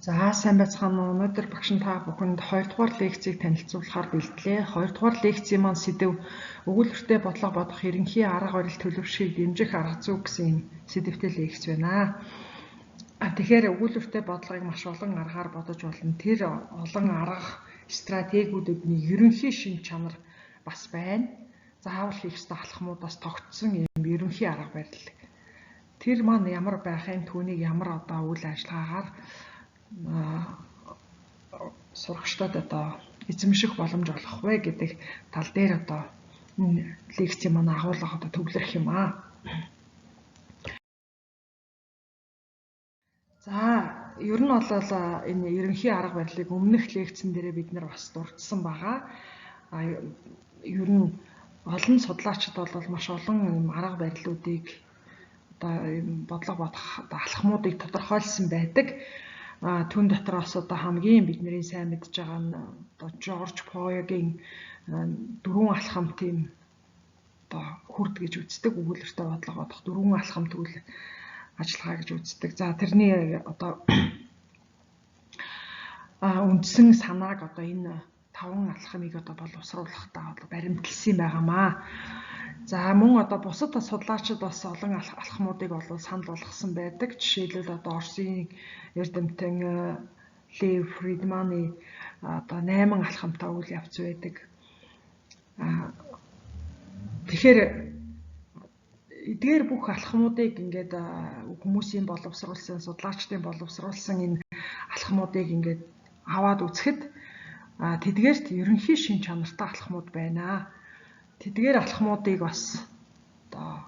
За сайн байцгаана уу. Өнөөдөр багш нь та бүхэнд 2 дугаар лекцийг танилцуулахаар бэлтлээ. 2 дугаар лекцийн маань сэдэв өгүүлбэртэй бодлого бодох ерөнхий арга барил төлөвшгийг дэмжих арга зүй гэсэн юм сэдэвтэй лекц байна. Тэгэхээр өгүүлбэртэй бодлогыг маш олон аргаар бодож болно. Тэр олон арга стратегиудад нэг ерөнхий шинж чанар бас байна. Заавал хийх ёстой алхмуудаас тогтсон юм ерөнхий арга барил. Тэр маань ямар байх юм, түүнийг ямар одоо үйл ажиллагаагаар сурагчдад одоо эзэмших боломж олгох вэ гэдэг тал дээр одоо энэ лекцийн манай агуулга одоо төвлөрөх юм аа. За ер нь бол энэ ерөнхий арга барилыг өмнөх лекцэн дээрээ бид нар бас дурдсан байгаа. Ер нь олон судлаачид бол маш олон юм арга барилуудыг одоо юм бодлого бодох одоо алхмуудыг тодорхойлсон байдаг. Түн дотроос одоо хамгийн бидний сайн мэдж байгаа нь одоо Жорж Пойогийн дөрвөн алхам тийм одоо хүрд гэж үздэг, өгүүлбэртэй бодлого бодох дөрвөн алхам тэгвэл ажиллагаа гэж үздэг. За тэрний одоо үндсэн санааг одоо энэ таван алхмыг одоо боловсруулахдаа одоо баримтлсан байгаамаа. За мөн одоо бусад судлаачид бас олон алхмуудыг бол санал болгосон байдаг. Жишээлбэл одоо Оросын эрдэмтэн Лев Фридманы одоо 8 алхамтай үйл явц байдаг. Тэгэхээр эдгээр бүх алхмуудыг ингээд хүмүүсийн боловсруулсан, судлаачдын боловсруулсан энэ алхмуудыг ингээд аваад үзэхэд тэдгээрт ерөнхий шин чанартай алхмууд байна. Тэдгээр алхмуудыг бас одоо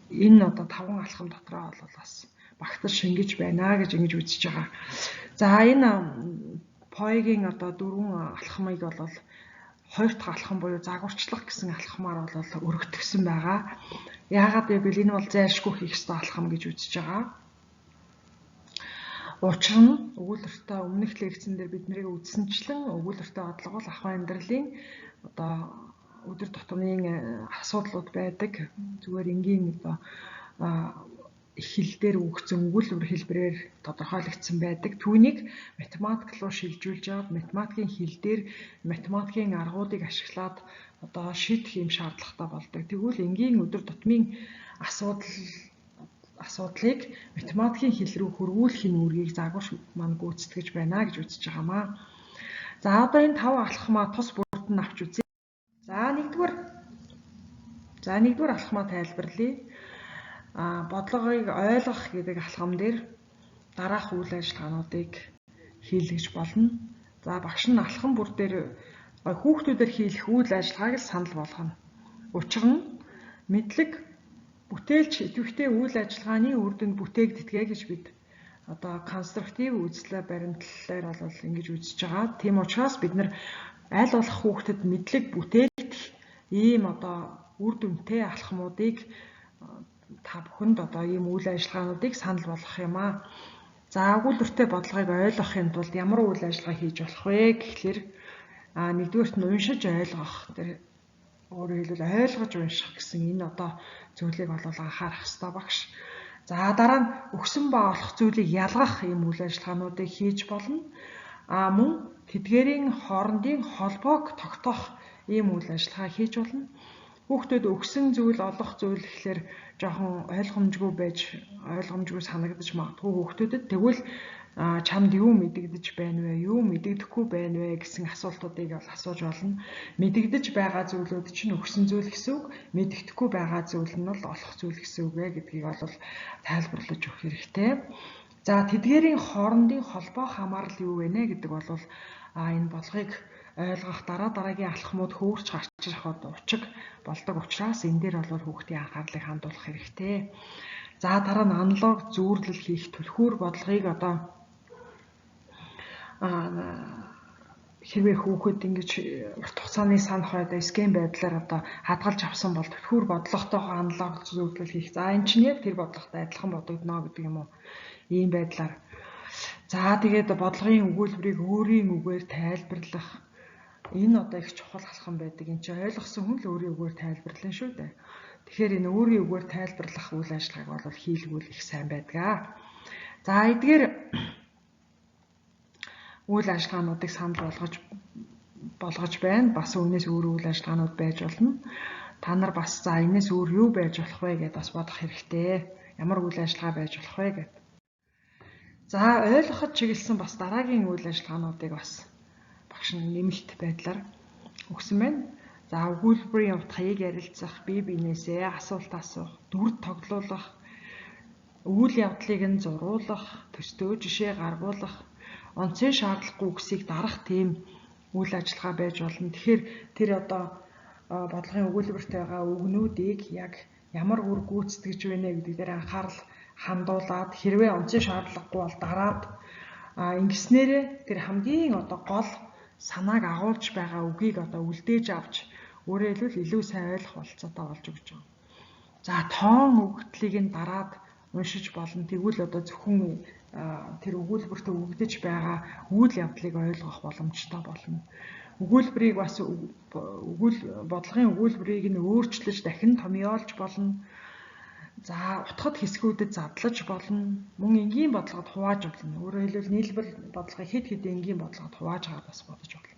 энэ одоо таван алхам дотроо бол бас багтаж шингэж байна гэж ингэж үзэж байгаа. За энэ Пойгийн одоо дөрвөн алхмыг бол хоёр дахь алхам буюу загварчлах гэсэн алхмаар бол өргөтгсөн байгаа. Яагаад гэвэл энэ бол зайлшгүй хийх ёстой алхам гэж үзэж байгаа. Учир нь өгүүлбэртэй өмнөх лекцэн дээр бид нарыг үзсэнчлэн өгүүлбэртэй бодлого бол ахуй амьдралын одоо өдөр тутмын асуудлууд байдаг. Зүгээр энгийн одоо хэл дээр үгдсэн өгүүлбэр хэлбэрээр тодорхойлогдсон байдаг. Түүнийг математик руу шилжүүлж аваад математикийн хэл дээр математикийн аргуудыг ашиглаад одоо шийдэх юм шаардлагатай болдог. Тэгвэл энгийн өдөр тутмын асуудлыг математикийн хэл рүү хөрвүүлэхийн үүргийг загвар маань гүйцэтгэж байна гэж үзэж байгаамаа. За одоо энэ таван алхмаа тус бүрд нь авч үзье. За нэгдүгээр алхмаа тайлбарлая. Бодлогыг ойлгох гэдэг алхам дээр дараах үйл ажиллагаануудыг хийлгэж болно. За багш нь алхам бүр дээр хүүхдүүдээр хийлэх үйл ажиллагааг л санал болгоно. Учир нь мэдлэг бүтээлч идэвхтэй үйл ажиллагааны үр дүнд бүтээгддэг гэж бид одоо конструктив үзлээ баримтлалаар бол ингэж үзэж байгаа. Тийм учраас бид нар аль болох хүүхдэд мэдлэг бүтээгдэх ийм одоо үр дүнтэй алхмуудыг та бүхэнд одоо ийм үйл ажиллагаануудыг санал болгох юм аа. За өгүүлбэртэй бодлогыг ойлгохын тулд ямар үйл ажиллагаа хийж болох вэ гэхлээр нэгдүгээрт нь уншиж ойлгох, тэр өөрөөр хэлбэл ойлгож унших гэсэн энэ одоо зүйлийг бол анхаарах ёстой багш. За дараа нь өгсөн ба олох зүйлийг ялгах ийм үйл ажиллагаануудыг хийж болно. Мөн тэдгээрийн хоорондын холбоог тогтоох ийм үйл ажиллагаа хийж болно. Хүүхдүүд өгсөн зүйл олох зүйл гэхлээр жоохон ойлгомжгүй байж ойлгомжгүй санагдаж магадгүй хүүхдүүдэд. Тэгвэл чамд юу мэдэгдэж байна вэ? Юу мэдэгдэхгүй байна вэ гэсэн асуултуудыг бол асууж болно. Мэдэгдэж байгаа зүйлүүд чинь өгсөн зүйл гэсэн үг, мэдэгдэхгүй байгаа зүйл нь бол олох зүйл гэсэн үг ээ гэдгийг бол тайлбарлаж өгөх хэрэгтэй. За тэдгээрийн хоорондын холбоо хамаарал юу вэ нэ гэдэг бол энэ бодлогыг ойлгох дараа дараагийн алхмууд хөөрч гарч ирэх учиг болдог учраас энэ дээр бол хүүхдийн анхаарлыг хандуулах хэрэгтэй. За дараа нь аналог зүүрлэл хийх түлхүүр бодлогыг одоо хэрвээ хүүхэд ингэж урт хугацааны санах одоо скен байдлаар одоо хадгалж авсан бол түлхүүр бодлоготойгоо аналог зүүрлэл хийх. За энэ чинь яг тэр бодлоготой адилхан бодогдно гэдэг юм уу? Ийм байдлаар. За тэгээд бодлогын өгүүлбэрийг өөрийн үгээр тайлбарлах. Энэ одоо их чухал алхам байдаг. Энд чинь ойлгосон хүн л өөрийн үгээр тайлбарлана шүү дээ. Тэгэхээр энэ өөрийн үгээр тайлбарлах үйл ажиллагааг бол хийлгүүл их сайн байдаг. За эдгээр үйл ажиллагаануудыг санал болгож байна. Бас үүнээс өөр үйл ажиллагаанууд байж болно. Та нар бас за энэс өөр юу байж болох вэ гэдээ бас бодох хэрэгтэй. Ямар үйл ажиллагаа байж болох вэ гэд. За ойлгоход чиглэсэн бас дараагийн үйл ажиллагаануудыг бас багш нь нэмэлт байдлаар өгсөн байна. За өгүүлбэрийн утгыг ярилцах, бие биенээсээ асуулт асуух, дүр тоглуулах, үйл явдлыг нь зуруулах, төстөө жишээ гаргуулах, онцын шаардлагагүй үгсийг дарах тийм үйл ажиллагаа байж болно. Тэгэхээр тэр одоо бодлогын өгүүлбэрт байгаа үгнүүдийг яг ямар үр гүйцэтгэж байна гэдэг дээр анхаарал хандуулад хэрвээ онцын шаардлагагүй бол дараад ингэснээрээ тэр хамгийн одоо гол санааг агуулж байгаа үгийг одоо үлдээж авч өөрөөр хэлбэл илүү сайн ойлгох болцоотой болж өгч байгаа. За тоон өгөгдлийг нь дараад уншиж болно. Тэгвэл одоо зөвхөн тэр өгүүлбэрт өгөгдөж байгаа үйл явдлыг ойлгох боломжтой болно. Өгүүлбэрийг бас бодлогын өгүүлбэрийг нь өөрчлөж дахин томьёолж болно. За утгад хэсгүүдэд задлаж болно. Мөн энгийн бодлогод хувааж болно. Өөрөөр хэлбэл нийлбэл бодлогыг хэд хэдэн энгийн бодлогод хувааж байгаа бас бодож болно.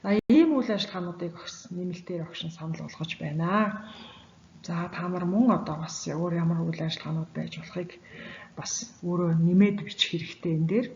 За ийм үйл ажиллагаануудыг нэмэлтээр огш нь санал болгож байна. За та нар мөн одоо бас өөр ямар үйл ажиллагаанууд байж болохыг бас өөрөө нэмээд бичих хэрэгтэй энэ дээр.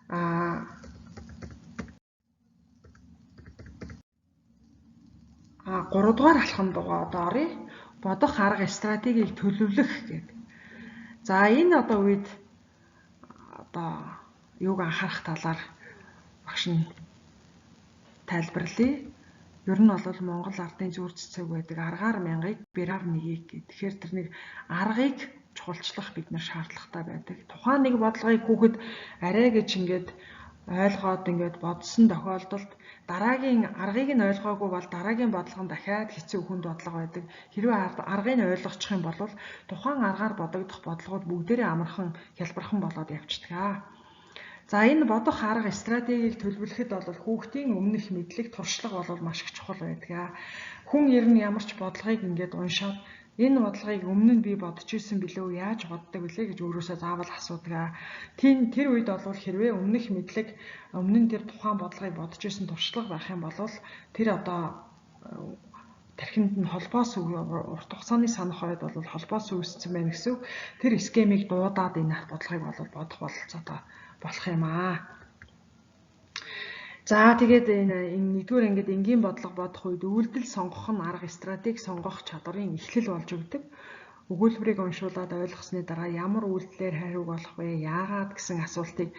А 3 дугаар алхам руу одоо оръё. Бодох арга стратегийг төлөвлөх гэдэг. За энэ одоо үед одоо юуг анхаарах талаар багш нь тайлбарлая. Ер нь бол Монгол ардын зүүр цэцэг байдаг аргаар мянгаыг бирав нэгийг гэх. Тэгэхээр тэр нэг аргыг чухалчлах бид нар шаардлагатай байдаг. Тухайн нэг бодлогыг хүүхэд арай гэж ингээд ойлгоод ингээд бодсон тохиолдолд дараагийн аргыг нь ойлгоогүй бол дараагийн бодлого нь дахиад хэцүү хүнд бодлого байдаг. Хэрвээ аргыг нь ойлгочих юм бол тухайн аргаар бодогдох бодлогууд бүгдээрээ амархан хялбархан болоод явчихдаг. За энэ бодох арга стратегийг төлөвлөхөд бол хүүхдийн өмнөх мэдлэг туршлага бол маш их чухал байдаг. Хүн ер нь ямар ч бодлогыг ингээд уншаад энэ бодлогыг өмнө нь би бодож исэн билүү, яаж боддог билээ гэж өөрөөсөө заавал асуудаг. Тэр үед бол хэрвээ өмнөх мэдлэг, өмнө нь тэр тухайн бодлогыг бодож исэн туршлага байх юм бол тэр одоо тархинд нь холбоос урт хугацааны санах ойд бол холбоос үүссэн байна гэсэн үг. Тэр схемийг дуудаад энэ бодлогыг бол бодох бололцоотой болох юм аа. За тэгээд энэ нэгдүгээр ангид энгийн бодлого бодох үед үйлдэл сонгох нь арга стратеги сонгох чадварын эхлэл болж өгдөг. Өгүүлбэрийг уншуулад ойлгосны дараа ямар үйлдэлээр хариуг олох вэ? Яагаад гэсэн асуултыг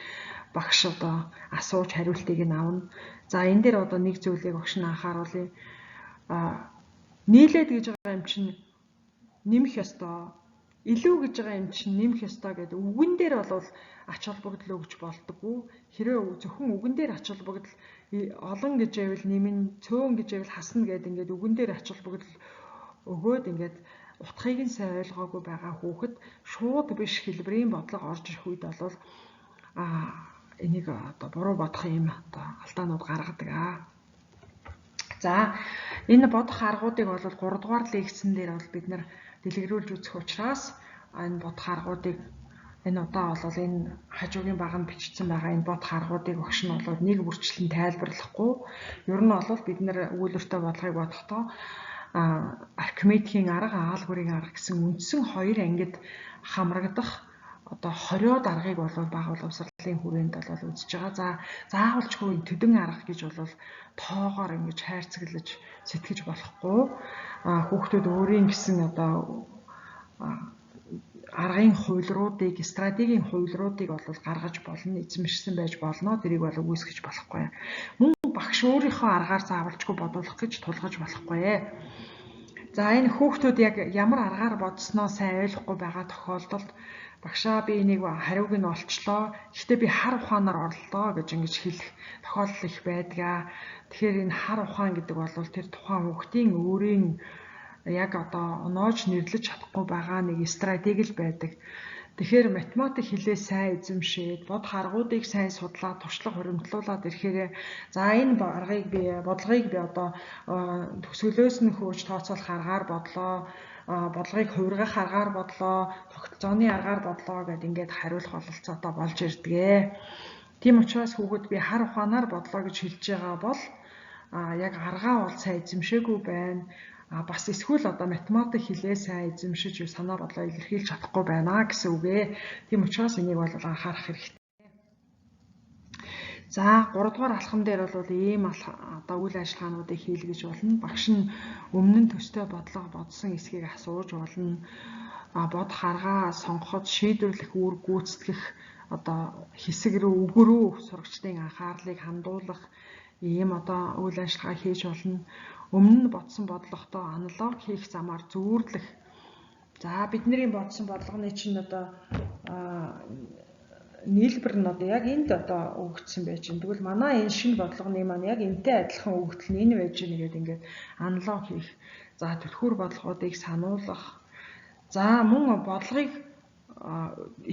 багш одоо асууж хариултыг нь авна. За энэ дээр одоо нэг зүйлийг багш нь анхааруулъя. Нийлээд гэж байгаа юм чинь нэмэх ёстой. Илүү гэж байгаа юм чинь нэмэх ёстой гэдэг үгэн дээр бол ач холбогдол өгч болдоггүй. Хэрвээ зөвхөн үгэн дээр ач холбогдол олон гэж байвал нэмэн, цөөн гэж байвал хасна гэдэг ингээд үгэн дээр ач холбогдол өгөөд ингээд утгыг нь сайн ойлгоогүй байгаа хүүхэд шууд биш хэлбэрийн бодлого орж ирэх үед бол энийг одоо буруу бодох юм одоо алдаанууд гаргадаг. За энэ бодох аргуудыг бол 3 дугаар лекцэн дээр бол бид нар дэлгэрүүлж үзэх учраас энэ бодох аргуудыг энэ удаа бол энэ хажуугийн баг нь бичсэн байгаа энэ бодох аргуудыг багш нь бол нэг бүрчлэн тайлбарлахгүй. Ер нь бол бид нар өгүүлбэртэй бодлогыг бодохдоо Архимедийн арга, Аалгүрийн арга гэсэн үндсэн хоёр ангид хамрагдах одоо 20-од аргыг бол бага боловсролын хүрээнд бол үзэж байгаа. За заавалчгүй төдөн арга гэж бол тоогоор ингэж хайрцаглаж сэтгэж болохгүй. Хүүхдүүд өөрийн гэсэн одоо аргын хувилруудыг, стратегийн хувилруудыг бол гаргаж болно, эзэмшсэн байж болно. Тэрийг бол үүсгэж болохгүй. Мөн багш өөрийнхөө аргаар заавалчгүй бодуулах гэж тулгаж болохгүй. За энэ хүүхдүүд яг ямар аргаар бодсноо сайн ойлгохгүй байгаа тохиолдолд багшаа би энийг хариуг нь олчлоо. Гэхдээ би хар ухаанаар орлоо гэж ингэж хэлэх тохиолдол их байдгаа. Тэгэхээр энэ хар ухаан гэдэг бол тэр тухайн хүүхдийн өөрийн яг одоо оноож нэрлэж чадахгүй байгаа нэг стратеги л байдаг. Тэгэхээр математик хэлээ сайн эзэмшээд, бодох аргуудыг сайн судлаад, туршлага хуримтлуулад ирэхээр за энэ аргыг би, бодлогыг би одоо төгсгөлөөс нь хөөж тооцоолох аргаар бодлоо, бодлогыг хувиргах аргаар бодлоо, тогтолцооны аргаар бодлоо гэд ингээд хариулах бололцоотой болж ирдэг. Тийм учраас хүүхэд би хар ухаанаар бодлоо гэж хэлж байгаа бол яг аргаа бол сайн эзэмшээгүй байна. Бас эсвэл одоо математик хэлээ сайн эзэмшиж санаа бодлоо илэрхийлж чадахгүй байна гэсэн үг ээ. Тийм учраас энийг бол анхаарах хэрэгтэй. За 3 дугаар алхам дээр бол ийм одоо үйл ажиллагаануудыг хийлгэж болно. Багш нь өмнө нь төстэй бодлого бодсон эсхийг асууж болно. Бодох аргаа сонгоход шийдвэрлэх үүрэг гүйцэтгэх одоо хэсэг рүү үг рүү сурагчдын анхаарлыг хандуулах ийм одоо үйл ажиллагаа хийж болно. Өмнө нь бодсон бодлоготой аналог хийх замаар зүүрлэх. За бидний бодсон бодлогоны чинь одоо нийлбэр нь одоо яг энд одоо өгөгдсөн байж байна. Тэгвэл манай энэ шинэ бодлогоны маань яг энтэй адилхан өгөгдөл нь энэ байж байна гэдэг ингээд аналог хийх. За түлхүүр бодлогоодыг сануулгах. За мөн бодлогыг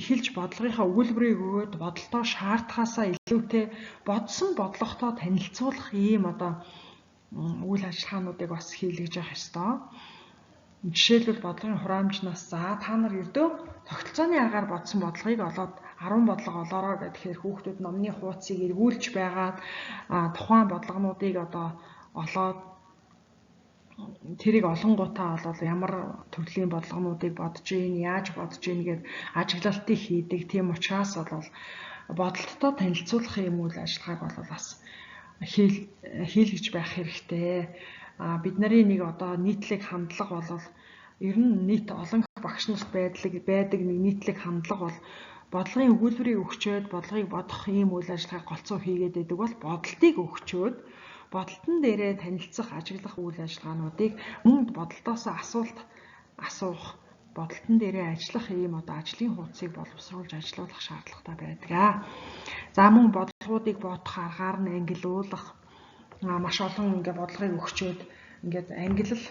эхэлж бодлогынхаа өгүүлбэрийг өгөөд бодолтоо шаардахаасаа илүүтэй бодсон бодлоготой танилцуулах ийм одоо үйл ажиллагаануудыг бас хийлгэж явах ёстой. Жишээлбэл бодлогын хураамжнаас за та нар ердөө тогтолцооны аргаар бодсон бодлогыг олоод 10 бодлого олоорой гэхээр хүүхдүүд номны хуудсыг эргүүлж байгаад тухайн бодлогонуудыг одоо олоод тэрийг олонгуудаа бол ямар төрлийн бодлогонуудыг бодож гин, яаж бодож гин гэд ажиглалтыг хийдэг. Тийм учраас бол Бодолттой танилцуулах юм үйл ажиллагааг бол бас хийлгэж байх хэрэгтэй. Бид нарын нэг одоо нийтлэг хандлага бол ер нь нийт олон багш нарт байдаг нэг нийтлэг хандлага бол бодлогын өгүүлбэрийг өгчөөд бодлогыг бодох ийм үйл ажиллагааг голцоо хийгээд байдаг бол бодолтыг өгчөөд бодолтон дээрээ танилцах, ажиглах үйл ажиллагаануудыг мөн бодолтоос асуулт асуух, бодолтон дээрээ ажиллах ийм одоо ажлын хуудсыг боловсруулж ажиллуулах шаардлагатай байдаг. За мөн бодлогуудыг бодох аргаар нь ангилуулах, маш олон ингээ бодлогыг өгчөөд ингээд ангилал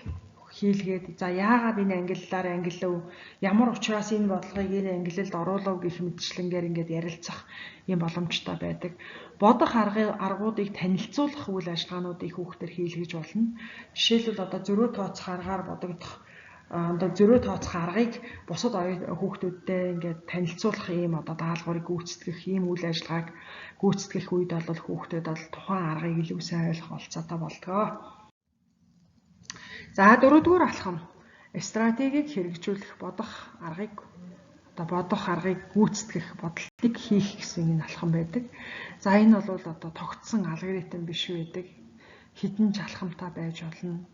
хийлгээд, за яагаад энэ ангиллаар ангилав, ямар учраас энэ бодлогыг энэ ангилалд оруулав гэх мэтчлэнгээр ингээд ярилцах юм боломжтой байдаг. Бодох аргуудыг танилцуулах үйл ажиллагаануудыг хүүхдээр хийлгэж болно. Жишээлбэл одоо зөрүү тооцох аргаар бодогдох, одоо зөрүү тооцох аргыг бусад хүүхдүүдтэй ингээд танилцуулах ийм одоо даалгаврыг гүйцэтгэх ийм үйл ажиллагааг гүйцэтгэх үед бол хүүхдүүд бол тухайн аргыг илүү сайн ойлгох болцоотой болдгоо. За дөрөвдүгээр алхам стратегийг хэрэгжүүлэх, бодох аргыг одоо бодох аргыг гүйцэтгэх, бодолтыг хийх гэсэн энэ алхам байдаг. За энэ бол одоо тогтсон алгоритм биш байдаг. Хэдэн ч алхамтай байж болно.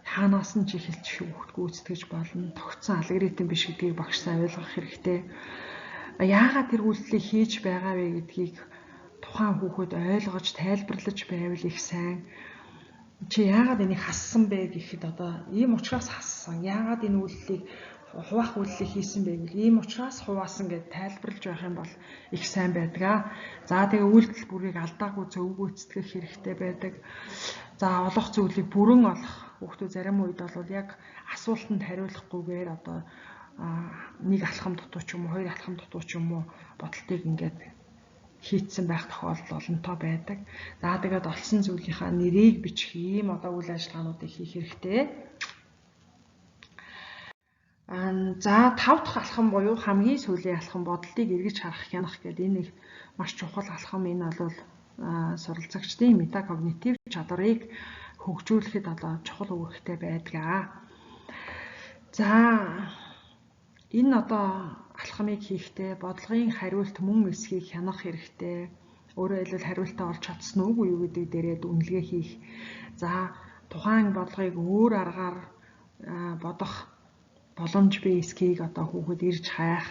Хаанаас нь ч эхэлж хүүхд гүйцэтгэж болно. Тогтсон алгоритм биш гэдгийг багш сайн ойлгох хэрэгтэй. Яагаад тэр үйлдэлийг хийж байгаа вэ гэдгийг тухайн хүүхэд ойлгож тайлбарлаж байвал их сайн. Чи яагаад энийг хассан бэ гэхэд одоо ийм учраас хассан. Яагаад энэ үйлдэлийг хуваах үйлдэлийг хийсэн бэ гэвэл ийм учраас хуваасан гэд тайлбарлаж байх юм бол их сайн байдаг. За тэгээ үйлдэл бүрийг алдаагүй зөв гүйцэтгэх хэрэгтэй байдаг. За олох зүйлийг бүрэн олох. Хүүхдүүд зарим үед бол яг асуултанд хариулахгүйгээр одоо нэг алхам дутуу ч юм уу, хоёр алхам дутуу ч юм уу бодолтыг ингээд хийцсэн байх тохиолдол олонтоо байдаг. За тэгээд олсон зүйлийнхаа нэрийг бичих ийм одоо үйл ажиллагаануудыг хийх хэрэгтэй. За тав дахь алхам буюу хамгийн сүүлийн алхам бодолтыг эргэж харах, хянах гэдэг энэ маш чухал алхам. Энэ бол суралцагчдын метакогнитив чадварыг хөгжүүлэхэд одоо чухал үүрэгтэй байдаг. За энэ одоо алхмыг хийхдээ бодлогын хариулт мөн эсхийг хянах хэрэгтэй. Өөрөөр хэлбэл хариултаа олж чадсан уугүй юу гэдэг дээрээ дүнэлгээ хийх. За тухайн бодлогыг өөр аргаар бодох боломж бий эсхийг одоо хүүхэд ирж хайх.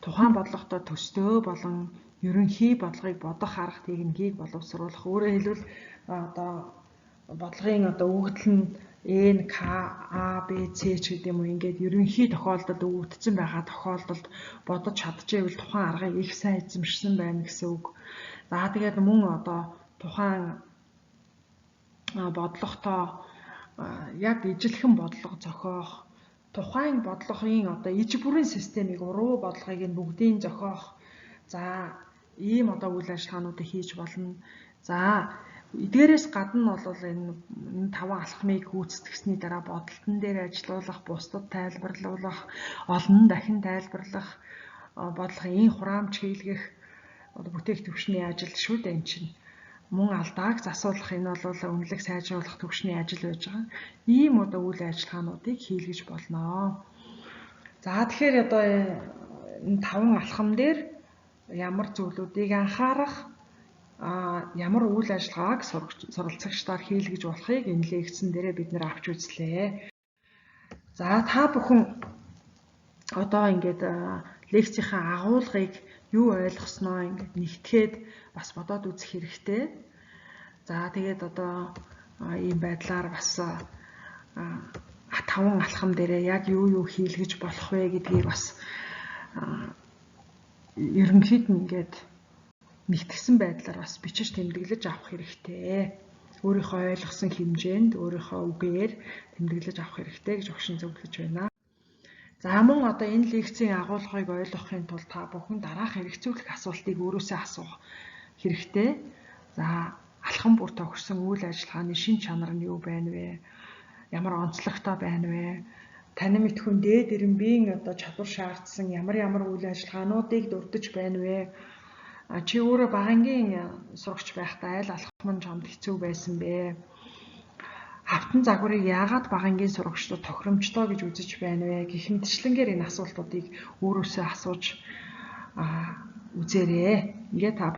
Тухайн бодлоготой төстөө болон ерөнхий бодлогыг бодох арга техникийг боловсруулах. Өөрөөр хэлбэл одоо бодлогын одоо өгөгдөл нь N, K, A, B, C ч гэдэг юм уу ингээд ерөнхий тохиолдолд өгөгдсөн байгаа тохиолдолд бодож чадчихвэл тухайн аргыг их сайн эзэмшсэн байна гэсэн үг. За тэгээд мөн одоо тухайн бодлоготой яг ижилхэн бодлого зохиох, тухайн бодлогын одоо иж бүрийн системийг уруу бодлогыг нь бүгдийг зохиох. За ийм одоо үйл ажиллагаануудыг хийж болно. За эдгээрээс гадна бол энэ таван алхмыг гүйцэтгэсний дараа бодолтон дээр ажиллуулах, бусдад тайлбарлуулах, олон дахин тайлбарлах, бодлогын хураамж хийлгэх одоо бүтээх түвшний ажил шүү дээ энэ чинь. Мөн алдааг засуулах, энэ бол үнэлэг сайжруулах түвшний ажил байж байгаа. Ийм одоо үйл ажиллагаануудыг хийлгэж болно. За тэгэхээр одоо энэ таван алхам дээр ямар зүйлүүдийг анхаарах, ямар үйл ажиллагааг суралцагчдаар хийлгэж болохыг энэ лекцэн дээрээ бид нэр авч үзлээ. За та бүхэн одоо ингээд лекцийнхаа агуулгыг юу ойлгосноо ингээд нэгтгэхэд бас бодоод үзэх хэрэгтэй. За тэгээд одоо ийм байдлаар бас таван алхам дээрээ яг юу юу хийлгэж болох вэ гэдгийг бас ерөнхийд нь ингээд нэгтгсэн байдлаар бас бичиж тэмдэглэж авах хэрэгтэй. Өөрийнхөө ойлгосон хэмжээнд өөрийнхөө үгээр тэмдэглэж авах хэрэгтэй гэж огшин зөвлөж байна. За мөн одоо энэ лекцийн агуулгыг ойлгохын тулд та бүхэн дараах хэрэгцүүлэх асуултыг өөрөөсөө асуух хэрэгтэй. За алхам бүр тохирсон үйл ажиллагааны шин чанар нь юу байна вэ? Ямар онцлогтой байна вэ? Танин мэдхүйн дээд ирэмбийн одоо чадвар шаардсан ямар ямар үйл ажиллагаануудыг дурдж байна вэ? Чи өөрөө багангийн сурагч байхдаа аль алхам нь чамд хэцүү байсан бэ? Хавтан загварыг яагаад багангийн сурагчдад тохиромжтой гэж үзэж байна вэ? Гэх мэтчлэнгээр энэ асуултуудыг өөрөөсөө асууж Үзээрэй. Ингээд та